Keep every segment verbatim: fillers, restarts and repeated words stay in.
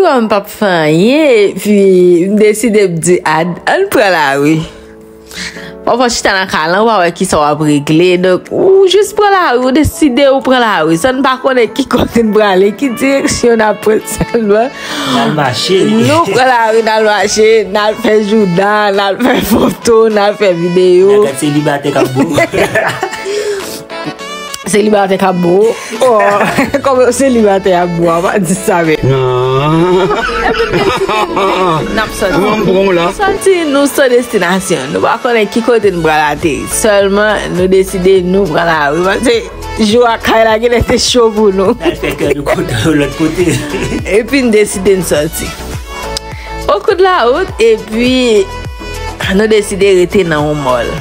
Yo, m p ap fè anyen, epi m deside m di, "Ad, ann pran lari." Pafwa, w chita nan kay lan, ou pa wè kisa w ap regle. Donk, ou jis pran lari, ou deside ou pran lari. San n pa konnen ki kote n prale, ki direksyon n ap pran sèlman. N al mache. Nou pran lari, n al mache, n al fè jouda, n al fè foto, n al fè videyo. N al gad selibatè k ap bo. Selibatè k ap bo. Oh, kòman selibatè ap bo, a pa di sa, men. N ap sòti. Kòman m pran w la? Sòti, nou san destinasyon. Nou pa konnen ki kote n pral ateri. Sèlman, nou deside nou pran lari. Paske jou a kay la genlè te cho pou nou. N al fè kè nou kontan yon lòt kote. Epi n deside n sòti. Au cours de la route, epi nou deside rete nan yon mall.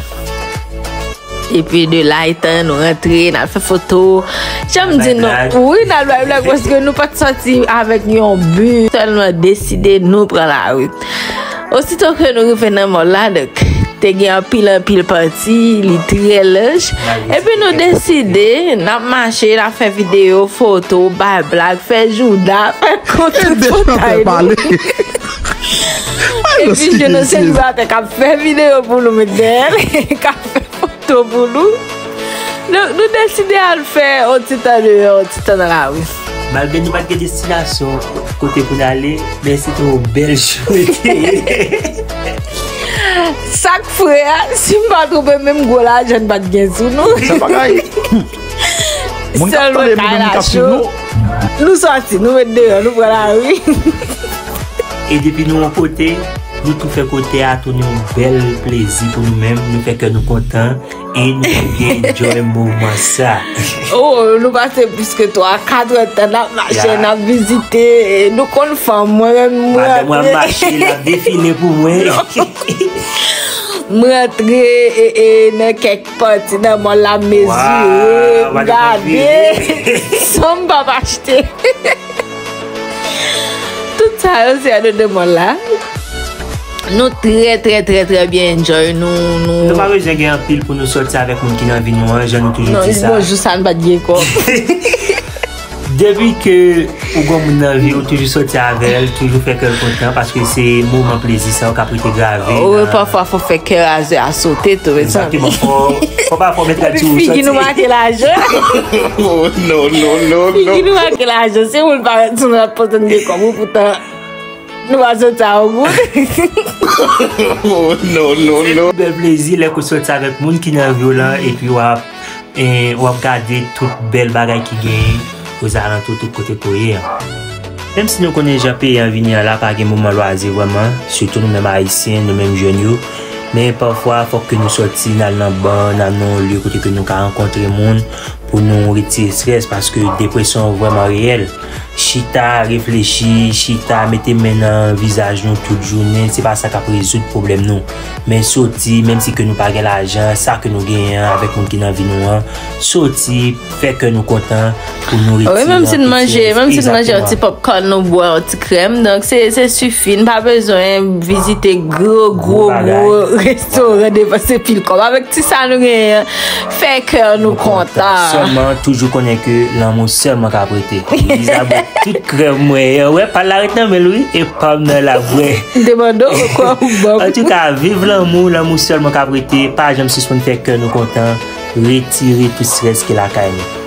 Epi de la, etan nou rantre, n al fè foto. Jan m di nou, wi, n al bay blag, paske nou pa t sòti avèk yon bi, sèlman deside nou pran lari. Osito ke nou rive nan mall la, donk, te gen anpil, anpil panti, li trè laj. Epi nou deside, n ap mache, n ap fè videyo, foto, bay blag, fè jouda, fè kont tout potay nou. Epi jwenn yon selibatè k ap fè videyo pou nou, met dèyè l, k ap fè foto pou nou. Nou, nou deside al fè yon ti tan deyò, yon ti tan nan lari. Malgre nou pa t gen destinasyon kote pou n ale, men se te yon bèl jounen te ye. Sa k fre a, si m pa twonpe, menm gwo lajan n pa t gen sou nou. Sa bagay. Moun k ap tande nou, moun k ap suiv nou. Nou sòti, nou met deyò, nou pran lari. E depi nou yon kote, nou tou fè kote a tounen yon bèl plezi pou nou menm, nou fè kè nou kontan e nou byen enjoy moman sa. Oh, nou pase plis ke twa, kat èdtan n ap mache, n ap vizite, e nou konn fanm, mwen menm, mwen rantre. Madanm mwen ap mache, l ap defile pou mwen. M rantre e, e nan kèk pati nan mall la, m mezire, m gade, san m p ap achte. Tout sa yo se anndan mall la. Nou trè, trè, trè, trè byen enjoy. Nou, nou... Nou pa bezwen gen anpil pou nou sòti avèk moun ki nan vi nou an, jan nou toujou di sa. Non, bonjou, sa n pa t gen kò. Depi ke ou gon moun nan vi w, toujou sòti avè l, toujou fè kè l kontan, paske se moman plezi sa yo k ap rete grave nan... Wi, pafwa fò fè kè a sote tou, mezanmi. Egzakteman, fò, fò pafwa w mete l sou ou sòti. Epi figi nou make lajan. Oh, non, non, non, non. Figi nou make lajan, se moun parèt sou nou ap pote n gen kòb ou poutan nou pa sòti a yon goud. Oh, non, non, non. Se yon bèl plezi lè ke w sòti avèk moun ki nan vi w lan, epi w ap, e, w ap gade tout bèl bagay ki genyen ozalantou tout kote ke w ye an. Menm si nou konnen jan peyi an vini an la, pa gen moman lwazi vrèman, sitou nou menm Ayisyen, nou menm jèn yo. Men pafwa, fòk ke nou sòti, n al nan ba, n al nan yon lye kote ke nou ka rankontre moun, pou nou retire estrès, paske depresyon an vrèman reyèl. Chita, reflechi, chita, mete men nan vizaj nou tout jounen, se pa sa k ap rezoud pwoblèm nou. Men soti, menm si ke nou pa gen lajan, sa ke nou genyen an avèk moun ki nan vi nou an, soti, fè kè nou kontan pou nou retire anpil estrès. Wi, menm si n manje, menm si n manje yon ti popcorn, nou bwè yon ti krèm, donk se, se sifi. N pa bezwen vizite gwo, gwo, gwo restoran, depanse pil kòb. Avèk ti sa nou genyen an, fè kè nou kontan. Sèlman, toujou konnen ke lanmou sèlman k ap rete. Lizabeth, tout krèm mwen an, wè, pa l la ret nan men l, wi, e pa m nan la bwè. M te mande w kwa ou ban m. Antouka, viv lanmou, lanmou sèlman k ap rete, pa janm sispann fè kè nou kontan, retire tout estrès ki lakay nou.